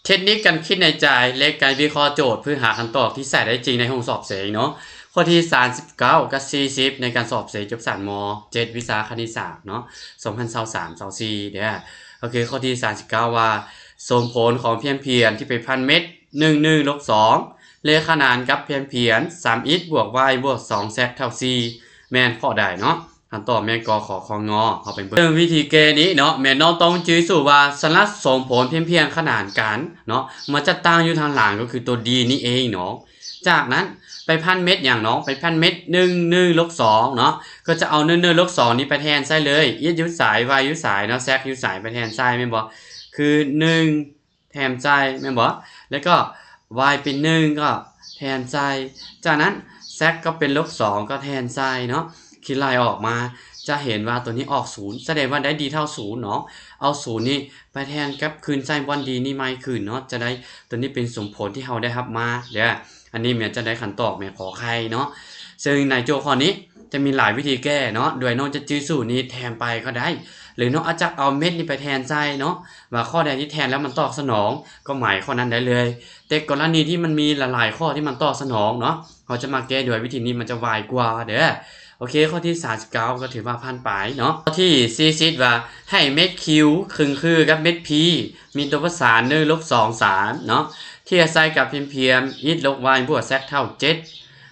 ເທັກນິກການຄິດໃນໃຈ ແລະ ການວິເຄາະໂຈດເພື່ອຫາຄຳຕອບທີ່ໃຊ້ໄດ້ຈິງໃນຫ້ອງສອບເສັງເນາະ. ຂໍ້ທີສາມສິບເກົ້າກັບສີ່ສິບ ໃນການສອບເສັງຈົບຊັ້ນ ມ.ເຈັດ ວິຊາຄະນິດສາດເນາະ ສອງພັນຊາວສາມ ຊາວສີ່ເດີ້. ກໍຄືຂໍ້ທີສາມສິບເກົ້າວ່າ ສົມຜົນຂອງພຽງພຽນທີ່ໄປພັນເມັດ ໜຶ່ງ ໜຶ່ງ ລົບ ສອງ ແລະ ຂະໜານກັບພຽງພຽນ ສາມ x ບວກ y ບວກ ສອງ z ເທົ່າ ສີ່ ແມ່ນຂໍ້ໃດເນາະ? ຄຳຕອບແມ່ນ ກ ຂ ຄ ງ. ເຮົາໄປເບິ່ງວິທີແກ້ນີ້ເນາະ ແມ່ນນ້ອງຕ້ອງຈື່ສູດວ່າ ສະຫຼັກສົມຜົນພຽງພຽນຂະໜານກັນເນາະ ມັນຈະຕັ້ງຢູ່ທາງຫຼັງ ກໍຄືຕົວ d ນີ້ເອງເນາະ. ຈາກນັ້ນໄປພັນເມັດຫຍັງເນາະ? ໄປພັນເມັດ ໜຶ່ງ ໜຶ່ງ ລົບ ສອງ ເນາະ ກໍຈະເອົາ ໜຶ່ງ ໜຶ່ງ ລົບ ສອງ ນີ້ໄປແທນໃສ່ເລີຍ x ຢູ່ໃສ y ຢູ່ໃສເນາະ z ຢູ່ໃສ ໄປແທນໃສ່ແມ່ນບໍ່? ຄື ໜຶ່ງ ແທນໃສ່ແມ່ນບໍ່? ແລ້ວກໍ y ເປັນ ໜຶ່ງ ກໍແທນໃສ່ ຈາກນັ້ນ z ກໍເປັນ ລົບ ສອງ ກໍແທນໃສ່ເນາະ. ຄິດໄລ່ອອກມາ ຈະເຫັນວ່າຕົວນີ້ອອກ ສູນ ສະແດງວ່າໄດ້ d ເທົ່າ ສູນ ເນາະ. ເອົາ ສູນ ນີ້ໄປແທນກັບຄືນໃສ່ບ່ອນ d ນີ້ໃໝ່ຄືນເນາະ ຈະໄດ້ ຕົວນີ້ເປັນສົມຜົນທີ່ເຮົາໄດ້ຮັບມາເດີ້. ອັນນີ້ແມ່ນຈະໄດ້ຄຳຕອບແມ່ນ ຂ ໄຂ່ ເນາະ. ເຊິ່ງໃນໂຈດຂໍ້ນີ້ຈະມີຫຼາຍວິທີແກ້ເນາະ ໂດຍນ້ອງຈະຈື່ສູດນີ້ແທນໄປກໍໄດ້ ຫຼືນ້ອງອາດຈະເອົາເມັດນີ້ໄປແທນໃສ່ເນາະ ວ່າຂໍ້ໃດທີ່ແທນແລ້ວມັນຕອບສະໜອງ ກໍໝາຍຂໍ້ນັ້ນໄດ້ເລີຍ. ແຕ່ກໍລະນີທີ່ມັນມີຫຼາຍໆຂໍ້ທີ່ມັນຕອບສະໜອງເນາະ ເຮົາຈະມາແກ້ໂດຍວິທີນີ້ ມັນຈະໄວກວ່າເດີ້. ໂອເຄ ຂໍ້ທີສາມສິບເກົ້າກໍຖືວ່າຜ່ານໄປເນາະ. ຂໍ້ທີສີ່ສິບວ່າ ໃຫ້ເມັດ q ເຄິ່ງຄືກັບເມັດ p ມີຕົວປະສານ ໜຶ່ງ ລົບ ສອງ ສາມ ເນາະ ທີ່ອາໄສກັບພຽງພຽນ x ລົບ y ບວກ z ເທົ່າ ເຈັດ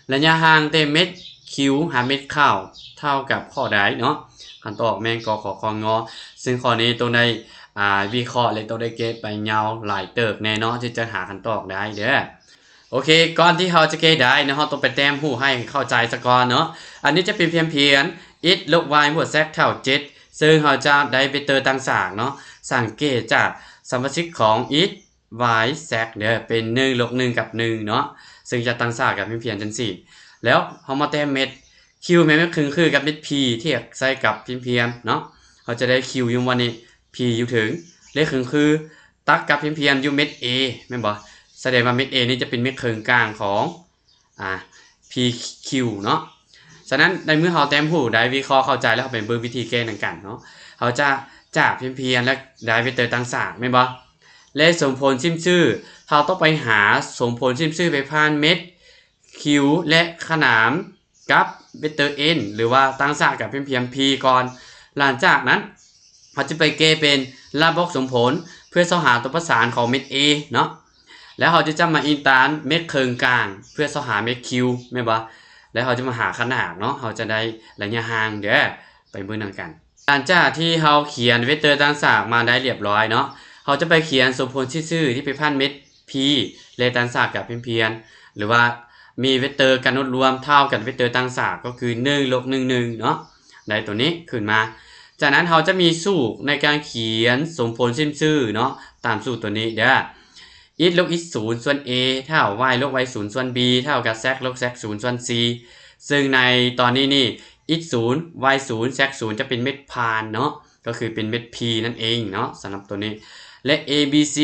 ໄລຍະຫ່າງແຕ່ເມັດ q ຫາເມັດ ເຂົ້າເທົ່າກັບຂໍ້ໃດເນາະ? ຄຳຕອບແມ່ນ ກ ຂ ຄ ງ. ເຊິ່ງຂໍ້ນີ້ຕ້ອງໄດ້ ອ່າ ວິເຄາະ ແລະ ຕ້ອງໄດ້ແກ້ໄປຍາວຫຼາຍເຕີບແນ່ເນາະ ຈຶ່ງຈະຫາຄຳຕອບໄດ້ເດີ້. ໂອເຄ ກ່ອນທີ່ເຮົາຈະແກ້ໄດ້ເນາະ ເຮົາຕ້ອງໄປແຕ້ມຮູບໃຫ້ເຂົ້າໃຈສາກ່ອນເນາະ. ອັນນີ້ຈະເປັນພຽງພຽນ x ລົບ y ບວກ z ເທົ່າ ເຈັດ ເຊິ່ງເຮົາຈະໄດ້ເວັກເຕີຕັ້ງສາກເນາະ ສັງເກດຈາກສຳປະສິດຂອງ x y z ເດີ້ ເປັນ ໜຶ່ງ ລົບ ໜຶ່ງ ກັບ ໜຶ່ງ ເນາະ ເຊິ່ງຈະຕັ້ງສາກກັບພຽງພຽນຈັ່ງຊີ້. ແລ້ວເຮົາມາແຕ້ມເມັດ q ແມ່ນເມັດເຄິ່ງຄືກັບເມັດ p ທີ່ໃຊ້ກັບພຽງພຽນເນາະ ເຮົາຈະໄດ້ q ຢູ່ບ່ອນນີ້ p ຢູ່ເທິງ ແລະ ເຄິ່ງຄືຕັດກັບພຽງພຽນຢູ່ເມັດ a ແມ່ນບໍ່? ສະແດງວ່າເມັດ a ນີ້ຈະເປັນເມັດເຄິ່ງກາງຂອງ ອ່າ pq ເນາະ. ສະນັ້ນໃນເມື່ອເຮົາແຕ້ມຮູບໄດ້ ວິເຄາະເຂົ້າໃຈແລ້ວ ເຮົາໄປເບິ່ງວິທີແກ້ນຳກັນເນາະ. ເຮົາຈະຈາກພຽງພຽນ ແລະ ໄດ້ເວັກເຕີຕັ້ງສາກແມ່ນບໍ່? ແລະ ສົມຜົນເຊັ່ນຊື່ ເຮົາຕ້ອງໄປຫາສົມຜົນເຊັ່ນຊື່ໄປຜ່ານເມັດ q ແລະ ຂະໜານກັບເວັກເຕີ n ຫຼືວ່າຕັ້ງສາກກັບພຽງພຽນ p ກ່ອນ. ຫຼັງຈາກນັ້ນ ເຮົາຈະໄປແກ້ເປັນລະບົບສົມຜົນ ເພື່ອຊອກຫາຕົວປະສານຂອງເມັດ a ເນາະ ແລ້ວເຮົາຈະຈຳມາອິງຕາມເມັດເຄິ່ງກາງ ເພື່ອຊອກຫາເມັດ q ແມ່ນບໍ່? ແລ້ວເຮົາຈະມາຫາຂະໜານເນາະ ເຮົາຈະໄດ້ໄລຍະຫ່າງເດີ້ ໄປເບິ່ງນຳກັນ. ຫຼັງຈາກທີ່ເຮົາຂຽນເວັກເຕີຕັ້ງສາກມາໄດ້ລຽບລ້ອຍເນາະ ເຮົາຈະໄປຂຽນສົມຜົນເຊັ່ນຊື່ທີ່ໄປຜ່ານເມັດ p ແລະ ຕັ້ງສາກກັບພຽງພຽນ ຫຼືວ່າມີເວັກເຕີກຳນົດລວມເທົ່າກັບເວັກເຕີຕັ້ງສາກ ກໍຄື ໜຶ່ງ ລົບ ໜຶ່ງ ໜຶ່ງ ເນາະ ໄດ້ຕົວນີ້ຂຶ້ນມາ. ຈາກນັ້ນເຮົາຈະມີສູດໃນການຂຽນສົມຜົນເຊັ່ນຊື່ເນາະ ຕາມສູດຕົວນີ້ເດີ້ x ລົບ x ສູນສ່ວນ a ເທົ່າ y ລົບ y ສູນສ່ວນ b ເທົ່າກັບ z ລົບ z ສູນສ່ວນ c ເຊິ່ງໃນຕອນນີ້ນີ້ x ສູນ y ສູນ z ສູນ ຈະເປັນເມັດຜ່ານເນາະ ກໍຄືເປັນເມັດ p ນັ້ນເອງເນາະ ສຳລັບຕົວນີ້ ແລະ a b c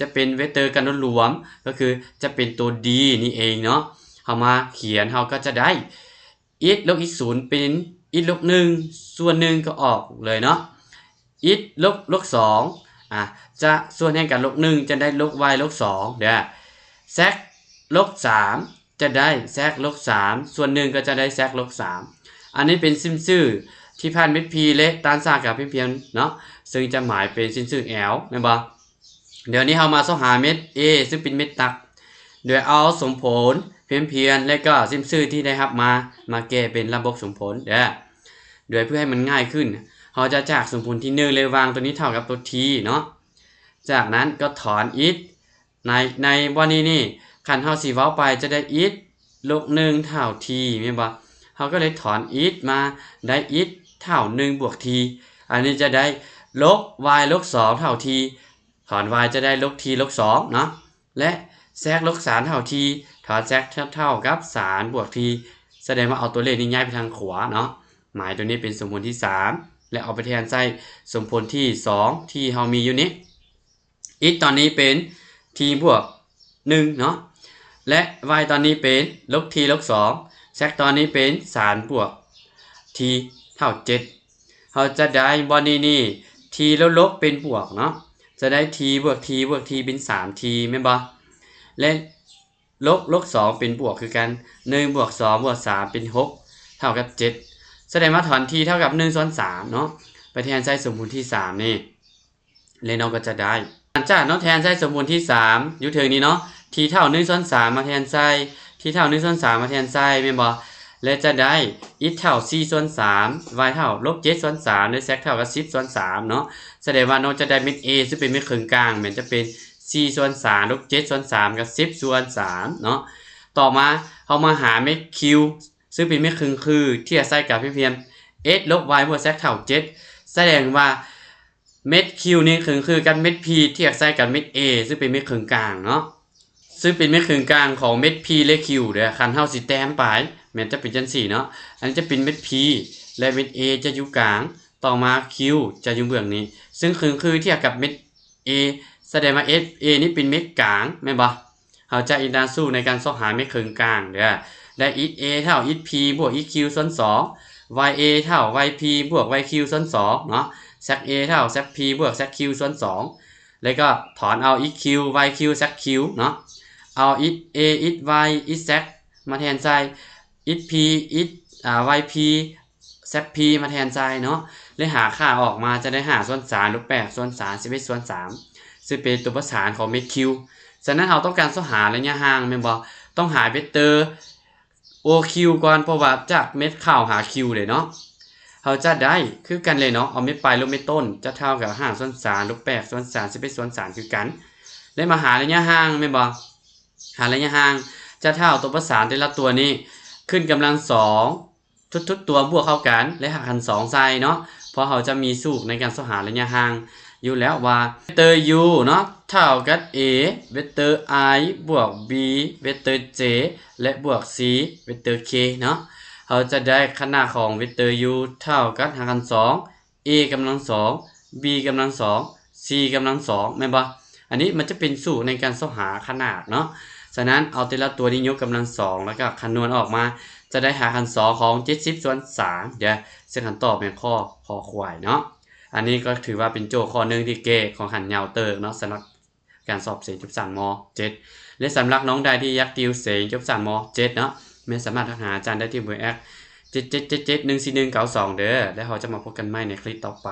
ຈະເປັນເວັກເຕີກຳນົດລວມ ກໍຄືຈະເປັນຕົວ d ນີ້ເອງເນາະ. ເຮົາມາຂຽນ ເຮົາກໍຈະໄດ້ x ລົບ x ສູນ ເປັນ x ລົບ ໜຶ່ງ ສ່ວນ ໜຶ່ງ ກໍອອກເລີຍເນາະ x ລົບ ລົບ ສອງ ອ່າ ຈະສ່ວນແຫ່ງກັນ ລົບ ໜຶ່ງ ຈະໄດ້ ລົບ y ລົບ ສອງ ເດີ້ z ລົບ ສາມ ຈະໄດ້ z ລົບ ສາມ ສ່ວນ ໜຶ່ງ ກໍຈະໄດ້ z ລົບ ສາມ. ອັນນີ້ເປັນເສັ້ນຊື່ທີ່ຜ່ານເມັດ p ແລະ ຕັ້ງສາກກັບພຽງພຽນເນາະ ເຊິ່ງຈະໝາຍເປັນເສັ້ນຊື່ l ແມ່ນບໍ່? ດຽວນີ້ເຮົາມາຊອກຫາເມັດ a ເຊິ່ງເປັນເມັດຕັດ ໂດຍເອົາສົມຜົນພຽງພຽນ ແລະ ກໍເສັ້ນຊື່ທີ່ໄດ້ຮັບມາ ມາແກ້ເປັນລະບົບສົມຜົນເດີ້ ໂດຍເພື່ອໃຫ້ມັນງ່າຍຂຶ້ນ ເຮົາຈະຈາກສົມຜົນທີ ໜຶ່ງ ແລະ ວາງຕົວນີ້ເທົ່າກັບຕົວ t ເນາະ. ຈາກນັ້ນກໍຖອນ x ໃນ ໃນບ່ອນນີ້ນີ້ ຄັນເຮົາຊິເວົ້າໄປຈະໄດ້ x ລົບ ໜຶ່ງ ເທົ່າ t ແມ່ນບໍ່? ເຮົາກໍເລີຍຖອນ x ມາໄດ້ x ເທົ່າ ໜຶ່ງ ບວກ t ອັນນີ້ຈະໄດ້ ລົບ y ລົບ ສອງ ເທົ່າ t ຖອນ y ຈະໄດ້ ລົບ t ລົບ ສອງ ເນາະ ແລະ z ລົບ ສາມ ເທົ່າ t ຖອນ z ເທົ່າກັບ ສາມ ບວກ t ສະແດງວ່າເອົາຕົວເລກນີ້ຍ້າຍໄປທາງຂວາເນາະ ໝາຍຕົວນີ້ເປັນສົມຜົນທີ ສາມ ແລະ ເອົາໄປແທນໃສ່ສົມຜົນທີ ສອງ ທີ່ເຮົາມີຢູ່ນີ້ x ຕອນນີ້ເປັນ t ບວກ ໜຶ່ງ ເນາະ ແລະ y ຕອນນີ້ເປັນ ລົບ t ລົບ ສອງ z ຕອນນີ້ເປັນ ສາມ ບວກ t ເທົ່າ ເຈັດ ເຮົາຈະໄດ້ບ່ອນນີ້ນີ້ t ລົບໆ ເປັນບວກເນາະ ຈະໄດ້ t ບວກ t ບວກ t ເປັນ ສາມ t ແມ່ນບໍ່? ແລະ ລົບ ລົບສອງເປັນບວກຄືກັນ ໜຶ່ງ ບວກ ສອງ ບວກ ສາມ ເປັນ ຫົກ ເທົ່າກັບ ເຈັດ ສະແດງວ່າຖອນ t ເທົ່າກັບ ໜຶ່ງ ສ່ວນ ສາມ ເນາະ ໄປແທນໃສ່ສົມຜົນທີ ສາມ ນີ້ ແລ້ວເຮົາກໍຈະໄດ້ ຫຼັງຈາກເນາະ ແທນໃສ່ສົມຜົນທີ ສາມ ຢູ່ເທິງນີ້ເນາະ t ເທົ່າ ໜຶ່ງ ສ່ວນ ສາມ ມາແທນໃສ່ t ເທົ່າ ໜຶ່ງ ສ່ວນ ສາມ ມາແທນໃສ່ ແມ່ນບໍ່? ແລະ ຈະໄດ້ x ເທົ່າ ສີ່ ສ່ວນ ສາມ y ເທົ່າ ລົບ ເຈັດ ສ່ວນ ສາມ ແລະ z ເທົ່າກັບ ສິບ ສ່ວນ ສາມ ເນາະ ສະແດງວ່າເຮົາຈະໄດ້ເມັດ a ຊຶ່ງເປັນເມັດເຄິ່ງກາງ ແມ່ນຈະເປັນ ສີ່ ສ່ວນ ສາມ ລົບ ເຈັດ ສ່ວນ ສາມ ກັບ ສິບ ສ່ວນ ສາມ ເນາະ. ຕໍ່ມາເຮົາມາຫາເມັດ q ຊຶ່ງເປັນເມັດເຄິ່ງຄື ທີ່ອາໄສການພຽບທຽມ x ລົບ y ບວກ z ເທົ່າ ເຈັດ ສະແດງວ່າເມັດ q ນີ້ເຄິ່ງຄືກັບເມັດ p ທີ່ອາໄສກັບເມັດ a ຊຶ່ງເປັນເມັດເຄິ່ງກາງເນາະ ຊຶ່ງເປັນເມັດເຄິ່ງກາງຂອງເມັດ p ແລະ q ເດີ. ຄັນເຮົາຊິແຕ້ມໄປ ແມ່ນຈະເປັນຈັ່ງຊີ້ເນາະ ອັນນີ້ຈະເປັນເມັດ p ແລະ ເມັດ a ຈະຢູ່ກາງ ຕໍ່ມາ q ຈະຢູ່ເບື້ອງນີ້ ຊຶ່ງເຄິ່ງຄືທຽບກັບເມັດ a ສະແດງວ່າ f a ນີ້ເປັນເມັດກາງ ແມ່ນບໍ່? ເຮົາຈະອິງຕາມສູດໃນການຊອກຫາເມັດເຄິ່ງກາງເດີ ໄດ້ x a ເທົ່າ x p ບວກ x q ສ່ວນ ສອງ y a ເທົ່າ y p ບວກ y q ສ່ວນ ສອງ ເນາະ z a ເທົ່າ z p ບວກ z q ສ່ວນ ສອງ ແລ້ວກໍຖອນເອົາ x q y q z q ເນາະ ເອົາ x a x y x z ມາແທນໃສ່ x p x ອາ y p z p ມາແທນໃສ່ເນາະ ແລະ ຫາຄ່າອອກມາຈະໄດ້ ຫ້າ ສ່ວນ ສາມ ລົບ ແປດ ສ່ວນ ສາມ ສິບເອັດ ສ່ວນ ສາມ ຊຶ່ງເປັນຕົວປະສານຂອງເມັດ q. ສະນັ້ນເຮົາຕ້ອງການຊອກຫາໄລຍະຫ່າງແມ່ນບໍ່? ຕ້ອງຫາເວັກເຕີ o q ກ່ອນ ເພາະວ່າຈາກເມັດເຂົ້າຫາ q ເດ້ເນາະ ເຮົາຈະໄດ້ຄືກັນເລີຍເນາະ ເອົາເມັດປາຍລົບເມັດຕົ້ນ ຈະເທົ່າກັບ ຫ້າ ສ່ວນ ສາມ ລົບ ແປດ ສ່ວນ ສາມ ສິບເອັດ ສ່ວນ ສາມ ຄືກັນ ແລະ ມາຫາໄລຍະຫ່າງແມ່ນບໍ່? ຫາໄລຍະຫ່າງ ຈະເທົ່າຕົວປະສານແຕ່ລະຕົວນີ້ຂຶ້ນກຳລັງສອງ ທຸກໆຕົວບວກເຂົ້າກັນ ແລະ ຫານສອງໃສ່ເນາະ ເພາະເຮົາຈະມີສູດໃນການຊອກຫາໄລຍະຫ່າງຢູ່ແລ້ວວ່າ ເວັກເຕີ u ເນາະ ເທົ່າກັບ a ເວັກເຕີ i ບວກ b ເວັກເຕີ j ແລະ ບວກ c ເວັກເຕີ k ເນາະ ເຮົາຈະໄດ້ຂະໜາດຂອງເວັກເຕີ u ເທົ່າກັບຫານສອງ a ກຳລັງສອງ b ກຳລັງສອງ c ກຳລັງສອງ ແມ່ນບໍ່? ອັນນີ້ມັນຈະເປັນສູດໃນການຊອກຫາຂະໜາດເນາະ ສະນັ້ນເອົາແຕ່ລະຕົວນີ້ຍົກກຳລັງສອງ ແລ້ວກໍຄຳນວນອອກມາ ຈະໄດ້ຫານສອງຂອງ ເຈັດສິບ ສ່ວນ ສາມ ເດີ ຊຶ່ງຄຳຕອບແມ່ນຂໍ້ ຄ ຄວາຍເນາະ. ອັນນີ້ກໍຖືວ່າເປັນໂຈດຂໍ້ໜຶ່ງທີ່ແກ້ຂ້ອນຂ້າງຍາວເຕີບເນາະ ສຳລັບການສອບເສັງຈົບຊັ້ນ ມ.ເຈັດ ແລະ ສຳລັບນ້ອງໃດທີ່ຢາກຕິວເສັງຈົບຊັ້ນ ມ.ເຈັດ ເນາະ ແມ່ນສາມາດທັກຫາອາຈານໄດ້ທີ່ເບີແອັດ ເຈັດເຈັດເຈັດເຈັດ ໜຶ່ງສີ່ໜຶ່ງເກົ້າສອງ ເດີ ແລ້ວເຮົາຈະມາພົບກັນໃໝ່ໃນຄລິບຕໍ່ໄປ.